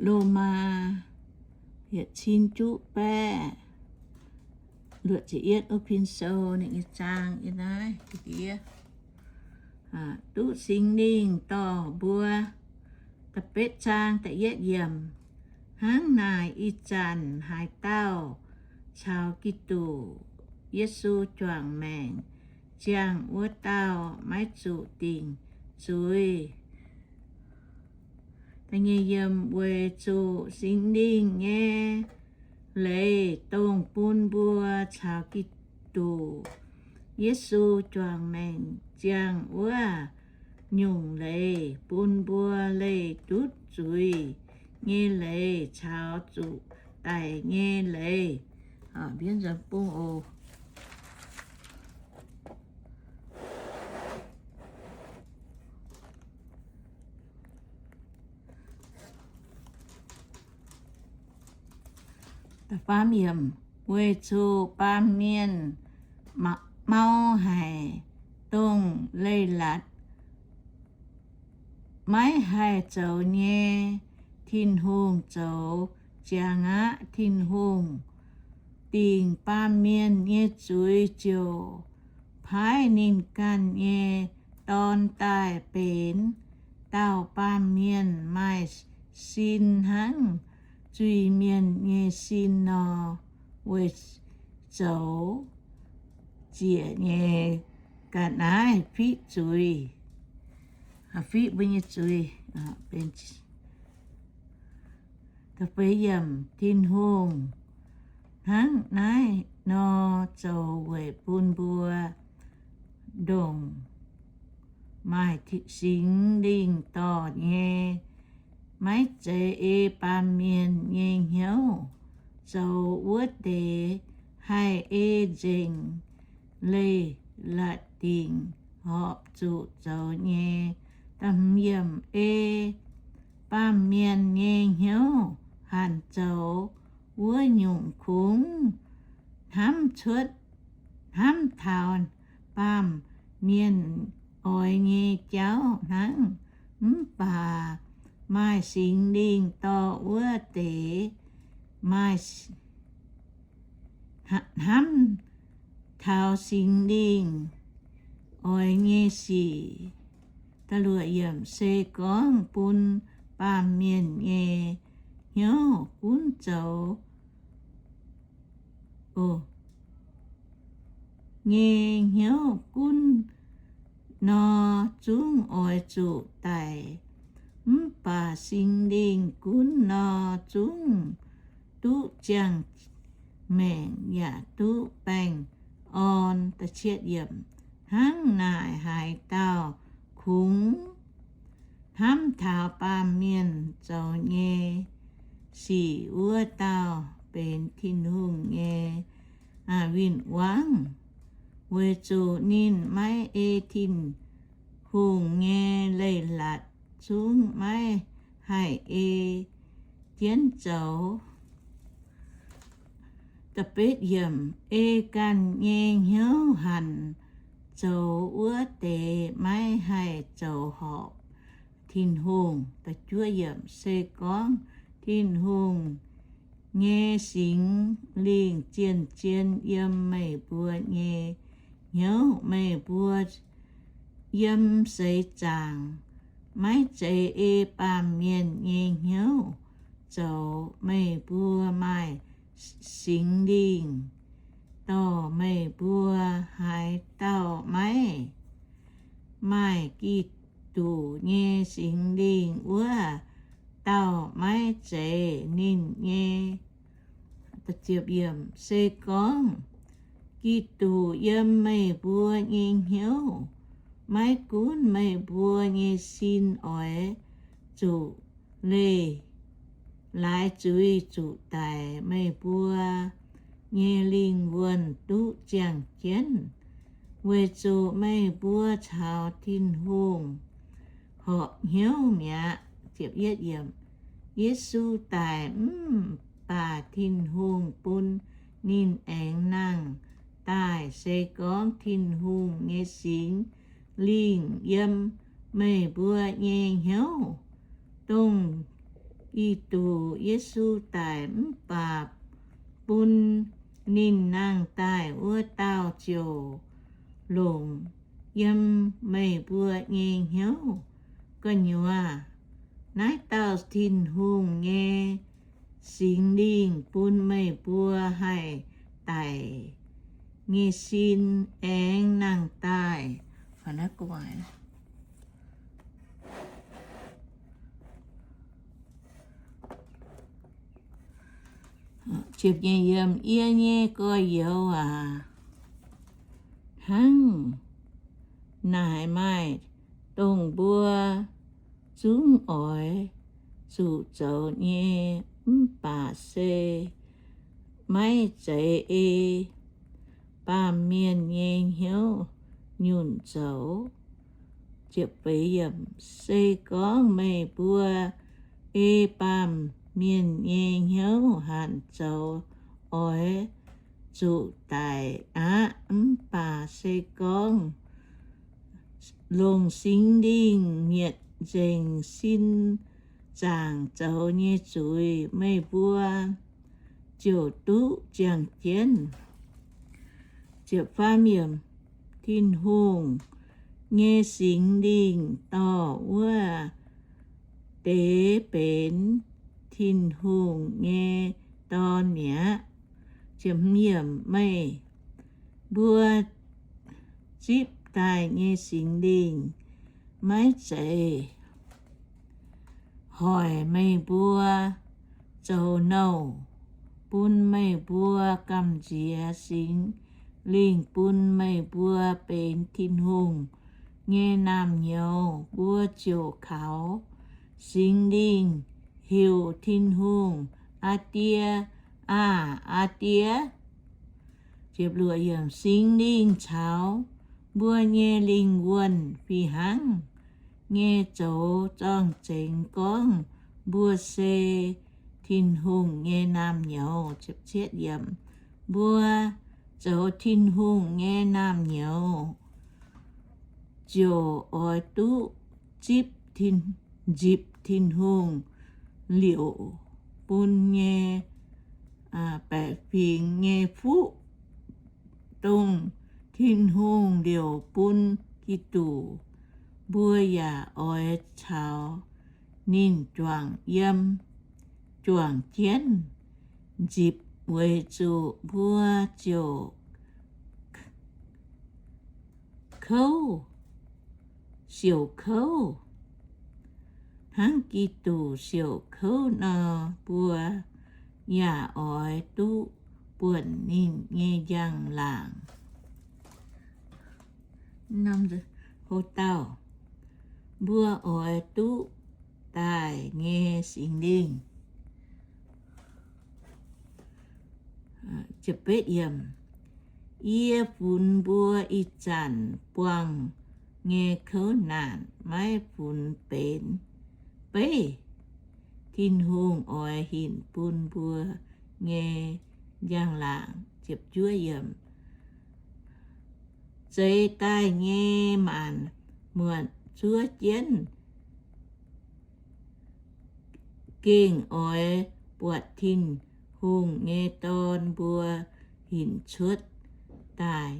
Lomaa yietc cin juqv baeqv luoqc ziepc yietv, o pin sou ninh nyei zaang yiem naaiv. Duqv Singx Lingh dorh mbuo. Da'betv zaang da'yietv yiemc. Hnangv naaic, ih zanc haaix dauh caux Giduc Yesu juangc maengc, ziangh wuov dauh maiv zuqc dingc zuiz. Weic zuqc Singx Lingh nyei leiz, dongh bun mbuo caux Giduc Yesu juangc maengc ziangh wuov nyungc leiz, bun mbuo leih ndutv zuiz nyei leiz caux zuqc daic nyei leiz. Weic zuqc baamh mienh mau haic, dongh leiz-latc maiv haih zoux nyei, Tin-Hungh zoux ziangx aqv. Tin-Hungh dingc baamh mienh nyei zuiz ziouc paaiv ninh ganh nyei Dorn daaih benx dauh baamh mienh maaih sin hnangv zuiz-mienh nyei sin nor, weic zoux ziec nyei ga'naaiv fiqv zuiz, fiqv mbuo nyei zuiz. Tin-Hungh hnangv naaiv nor zoux weic bun mbuo ndongc maaih Singx Lingh dorh nyei, maiv zeiz ei baamh mienh nyei hnyouv zoux wuov deix, haih ei nzengc leiz-latc dingc horpc zuqc zoux nyei. Ei baamh mienh nyei hnyouv hanc zoux wuov nyungc, kungx hnamv cuotv, hnamv taux baamh mienh oix nyei jauv hnangv. Mv baac maaih Singx Lingh dorh wuov deix maaih hnamv taux Singx Lingh oix nyei sic. Se gorngv bun baamh mienh nyei hnyouv gunv zoux, nyei hnyouv gunv nor, zungv oix zuqc daic. Mv baac Singx Lingh gunv nor, zungv duqv ziangh maengc yaac duqv baengh orn. Hnangv naaic, haaix dauh kungx hnamv taux baamh mienh zoux nyei sic, wuov dauh benx Tin-Hungh nyei win-wangv, weic zuqc ninh maiv ei Tin-Hungh nyei leiz-latc, zungv maiv haih ei jienv zoux. Ei ganh nyei hnyouv hanc zoux wuov deix maiv haih zoux horpc Tin-Hungh. Se gorngv Tin-Hungh nyei Singx Lingh zien zien yiem meih mbuo nyei hnyouv, meih mbuo yiem seix zaangc maiv zeiz ei baamh mienh nyei hnyouv zoux. Meih mbuo maaih Singx Lingh dorh meih mbuo. Haaix dauh maiv maaih Giduc nyei Singx Lingh, wuov dauh maiv zeiz ninh nyei. Se gorngv Giduc yiem meih mbuo nyei hnyouv, maiv gunv meih mbuo nyei sin oix zuqc leih laaix zuiz zuqc daic, meih mbuo nyei lingh wuonh duqv ziangh jienv, weic zuqc meih mbuo caux Tin-Hungh horpc hnyouv mi'aqv. Yesu daic mv baac Tin-Hungh bun ninh aengx nangh daaih. Se gorngv Tin-Hungh nyei Singx Lingh yiem meih mbuo nyei hnyouv, dongh ih duqv Yesu daic mv baac bun ninh nangh daaih wuov dauh ziouc longc yiem meih mbuo nyei hnyouv gu'nyuoz. Naaiv dauh Tin-Hungh nyei Singx Lingh bun meih mbuo haih daic nyei sin aengx nangh daaih. Yie nyei gorx-youz aac, hnangv naaic maaih dongh mbuo zungv oix zuqc zoux nyei, mv baac se maiv zeiz ei baamh mienh nyei hnyouv nyunc zoux. Se gorngv meih mbuo ei baamh mienh nyei hnyouv hanc zoux, oix zuqc daic aqv. Mv baac se gorngv longc Singx Lingh mietc nzengc sin zaangc zoux nyei zuiz, meih mbuo ziouc duqv ziangh jienv. Tin-Hungh nyei Singx Lingh dorh wuov deix benx Tin-Hungh nyei dorn mi'aqv. Meih mbuo zipv daaih nyei Singx Lingh maiv zeiz hoic meih mbuo zoux nouh, bun meih mbuo gamh nziex Singx Lingh bun meih mbuo benx Tin-Hungh nyei naamh nyouz. Mbuo ziouc kaux Singx Lingh heuc Tin-Hungh, Aa Die aah! Aa Die! Singx Lingh caux mbuo nyei lingh wuonh fih hnangv nyei zoux zorng-zengx gorngv mbuo se Tin-Hungh nyei naamh nyouz. Mbuo zoux Tin-Hungh nyei naamh nyouz ziouc oix duqv zipv, nzipc Tin-Hungh liouc bun nyei baeqc fingx nyei fuqv, dongh Tin-Hungh liouc bun Giduc. Mbuo yaac oix caux ninh juangc yiem, juangc jienv nzipc, weic zuqc mbuo ziouc kouv, siouc kouv hnangv Giduc siouc kouv nor. Mbuo yaac oix duqv buonc ninh nyei njang-laangc. Mbuo oix duqv daaih nyei Singx Lingh. Yie funx mbuo ih zanc buangh nyei kouv naanc maiv funx benx beiv. Tin-Hungh oix hinc bun mbuo nyei njang-laangc. Zeix daaih nyei maanc muotc zuov jienv gengh oix buatc Tin-Hungh nyei Dorn mbuo hinc cuotv daaih.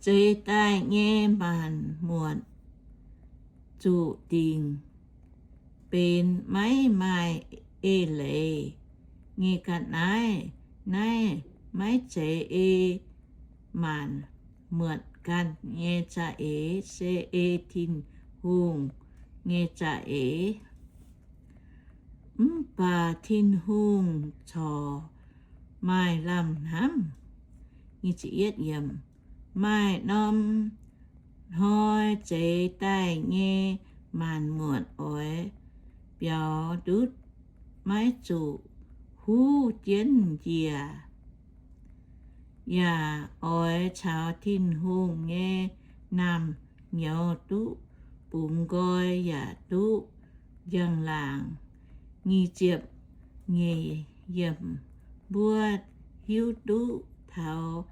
Zeix daaih nyei maanc muotc zuqc dingc benx maiv maaih eix leiz nyei ga'naaiv. Naaiv maiv zeiz ei maanc muotc ganh nyei za'eix, se ei Tin-Hungh nyei za'eix. Mv baac Tin-Hungh corc maaih lamh hnamv. Maaih norm hnoi zeix daaih nyei maanc muotc oix biaux ndutv, maiv zuqc huv jienv njiec, yaac oix caux Tin-Hungh nyei naamh nyouz duqv bungx nqoi yaac duqv njang-laangc. Nyic ziepc nyeic yiemc. Mbuo hiuv duqv taux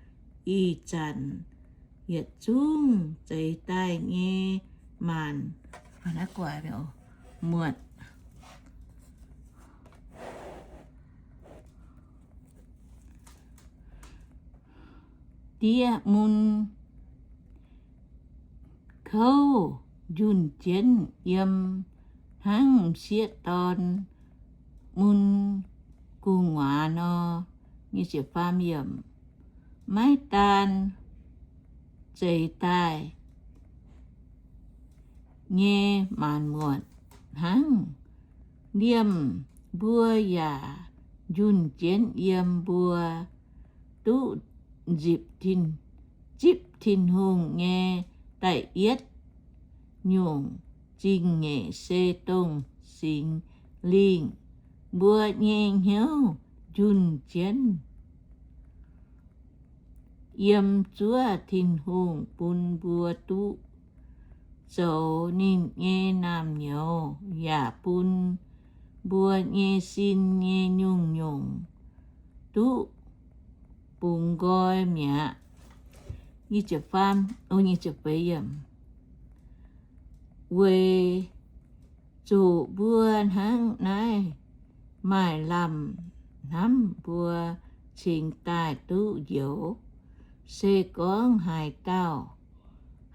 ih zanc yietc zungv zeix daaih nyei maanc muotc. Diev mun kouv njunh jienv yiem hnangv m'sieqv dorn mun gu'nguaaz nor. Maiv daan zeix daaih nyei maanc muotc hnangv, liemh mbuo yaac njunh jienv yiem mbuo duqv nzipc, zipv Tin-Hungh nyei da'yietv nyungc zingh nyeic se dongh Singx Lingh mbuo nyei hnyouv njunh jienv yiem zuov Tin-Hungh bun mbuo duqv zoux ninh nyei naamh nyouz, yaac bun mbuo nyei sin nyei nyungc-nyungc duqv bungx nqoi mi'aqv. Weic zuqc mbuo hnangv naaiv maaih lamh hnamv mbuo cingx daaih duqv njoux. Se gorngv haaix dauh,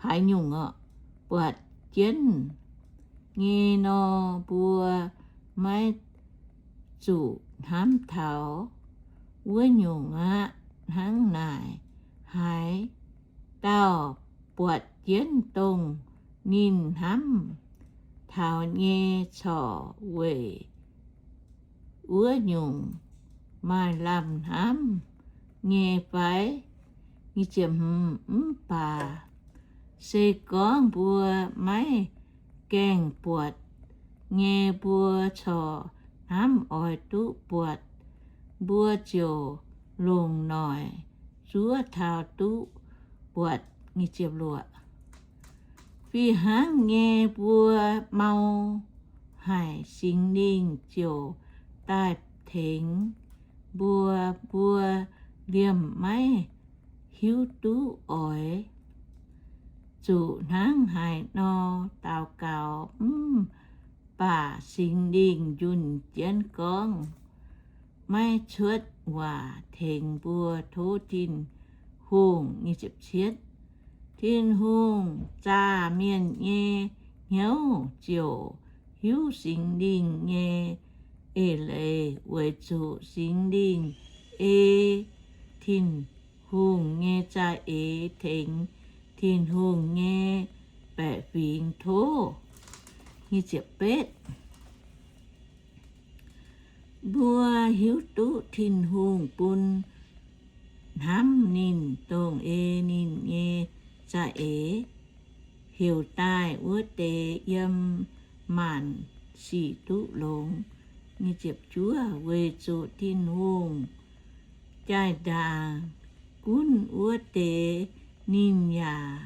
haaix nyungc buatc jienv nyei nor, mbuo maiv zuqc hnamv taux wuov nyungc aqv. Hnangv naaic, haaix dauh buatc jienv dongh ninh hnamv taux nyei corc weic wuov nyungc maaih lamh hnamv nyei fai? Mv baac se gorngv mbuo maiv gaengh buatc nyei, mbuo corc hnamv oix duqv buatc, mbuo ziouc longc noic zuov taux duqv buatc. Fih hnangv nyei, mbuo mau haic, Singx Lingh ziouc daaih tengx mbuo. Mbuo liemh maiv hiuv duqv oix zuqc hnangv haaix nor daux gaux, mv baac Singx Lingh njunh jienv gorngv, maiv cuotv waac tengx mbuo. Tov Tin-Hungh, Tin-Hungh zaah mienh nyei hnyouv ziouc hiuv Singx Lingh nyei eix leiz, weic zuqc Singx Lingh ei Tin-Hungh nyei za'eix tengx Tin-Hungh nyei baeqc fingx. Tov mbuo hiuv duqv Tin-Hungh bun hnamv ninh dongh ei ninh nyei za'eix heuc daaih wuov deix yiem maanc sic duqv longx. Weic zuqc Tin-Hungh jaa-ndaangc gunv wuov deix, ninh yaac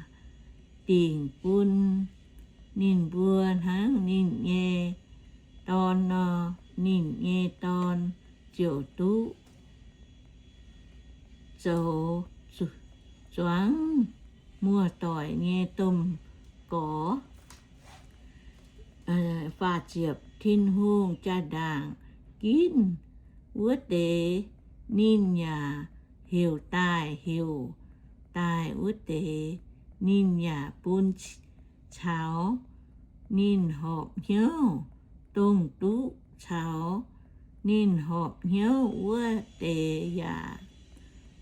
dingc bun ninh mbuo hnangv ninh nyei Dorn nor, ninh nyei Dorn ziouc duqv zoux zuangx muoz-doic nyei domh gorx. Tin-Hungh jaa-ndaangc ginv wuov deix, ninh yaac heuc daaih, heuc daaih wuov deix, ninh yaac bun caux ninh horpc hnyouv. Dongh duqv caux ninh horpc hnyouv wuov deix yaac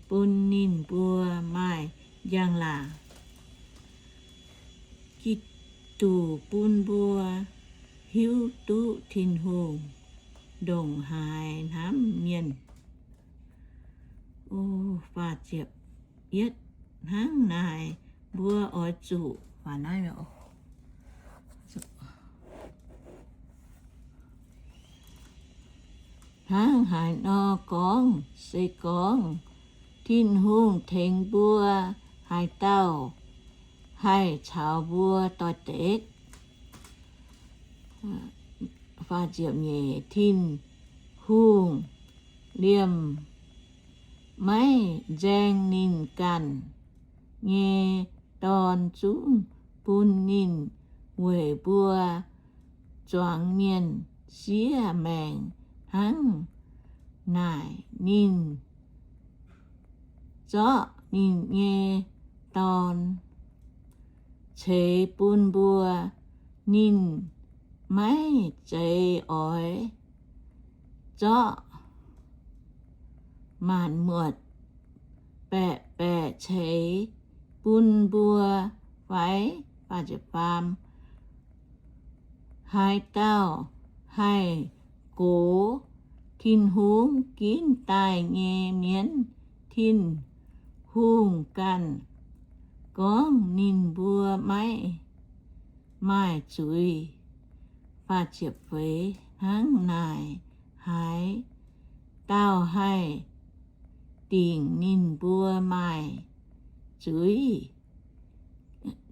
bun ninh mbuo maaih njang-laangc. Giduc bun mbuo hiuv duqv Tin-Hungh ndongc haaix hnamv mienh. Hnangv naaic, mbuo oix zuqc hnangv haaix nor gorngv? Se gorngv Tin-Hungh tengx mbuo haaix dauh haih caux mbuo doix-dekc? Tin-Hungh liemh maiv nzaeng ninh ganh nyei Dorn zungv bun ninh weic mbuo zuangx mienh siev maengc hnangv naaic. Ninh zorqv ninh nyei Dorn ceix bun mbuo. Ninh maiv zeiz oix zorqv maanc muotc baeqc baeqc ceix bun mbuo fai? Haaix dauh haih gox Tin-Hungh ginv daaih nyei mienv, Tin-Hungh ganh gorngv ninh mbuo maiv maaih zuiz. Hnangv naaic, haaix dauh haih dingc ninh mbuo maaih zuiz?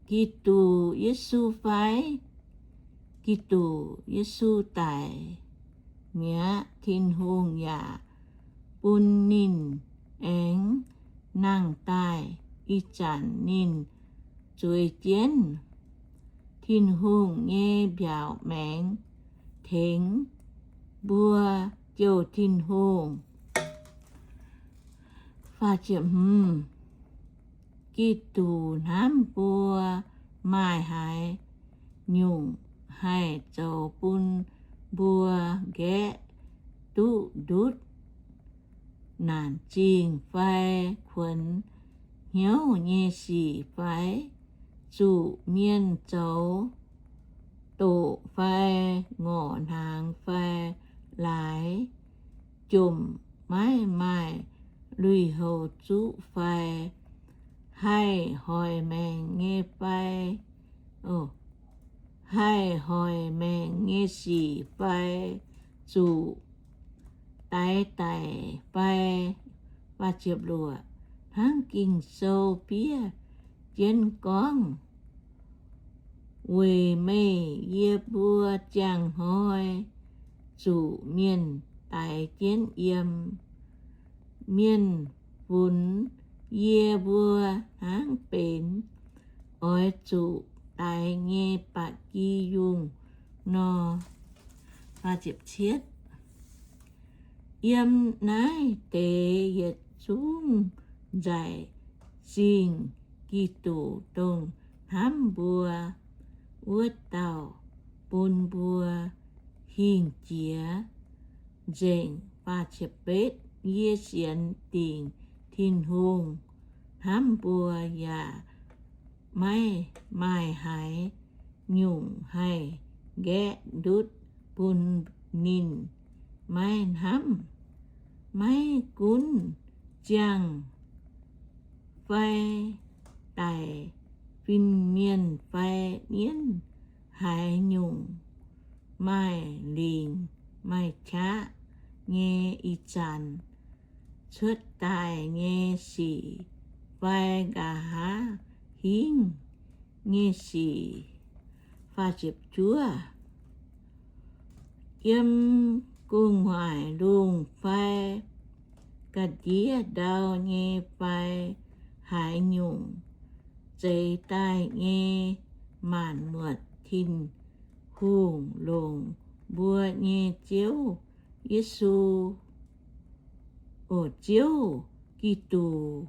Giduc Yesu fai? Giduc Yesu daic mi'aqv. Tin-Hungh yaac bun ninh aengx nangh daaih. Ih zanc ninh zueiz jienv. Tin-Hungh nyei mbiaauc maengx tengx mbuo jouh Tin-Hungh. Giduc hnamv mbuo maaih haaix nyungc haih zoux bun mbuo nqaeqv duqv ndutv naanc zingh fai kuonx hnyouv nyei sic fai? Zuqc mienh zoux doqc fai ngorc hnaangx fai laaix jomc maiv maaih lui-houx zuqv fai? Haih hoic maengc nyei fai? Haih hoic maengc nyei sic fai? Zuqc daix daic fai? Hnangv Ging-Sou fiev jienv gorngv, weic meih yie mbuo ziangh hnoi zuqc mienh daix jienv yiem. Mienh funx yie mbuo hnangv benx oix zuqc daix nyei ba'gi yungh nor. Yiem naaiv deix yietc zungv nzaic zingh Giduc, dongh hnamv mbuo wuov dauh, bun mbuo hingh jiex nzengc. Yie sienx dingc Tin-Hungh hnamv mbuo yaac maiv maaih haaix nyungc haih nqaeqv ndutv bun ninh maiv hnamv. Maiv gunv ziangh fai daic, fin-mienh fai mienv, haaix nyungc maaih lingc maaih qaqv nyei ih zanc cuotv daaih nyei sic fai nqa'haav hingv nyei sic. Yiem gu'nguaaic lungh fai ga'ndiev ndau nyei fai haaix nyungc zeix daaih nyei, maanc muotc Tin-Hungh longc mbuo nyei Ziouv Yesu, o, Ziouv Giduc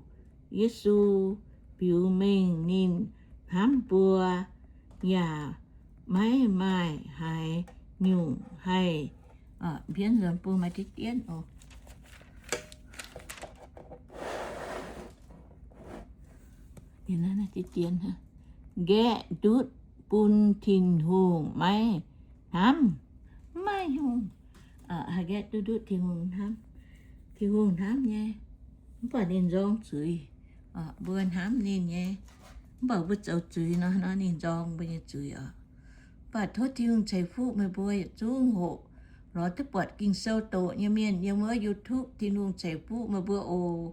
Yesu biux mengh ninh hnamv mbuo yaac maiv maaih haaix nyungc haih, mbienv nzuonx bung maaih diqv dienv oc. Nqaeqv ndutv bun Tin-Hungh maiv hnamv. Maiv hungh, haih nqaeqv duqv ndutv Tin-Hungh hnamv. Tin-Hungh hnamv nyei, mv baac ninh nzorng zuiz. Mbuo hnamv ninh nyei, mv baac mbuo zoux zuiz nor, nor ninh nzorng mbuo nyei zuiz oc. Mv baac tov Tin-Hungh ceix fuqv meih mbuo yietc zungv hoqc lorz duqv buatc Ging-Sou doqc nyei mienh yiem wuov YouTube. Tin-Hungh ceix fuqv meih mbuo oc.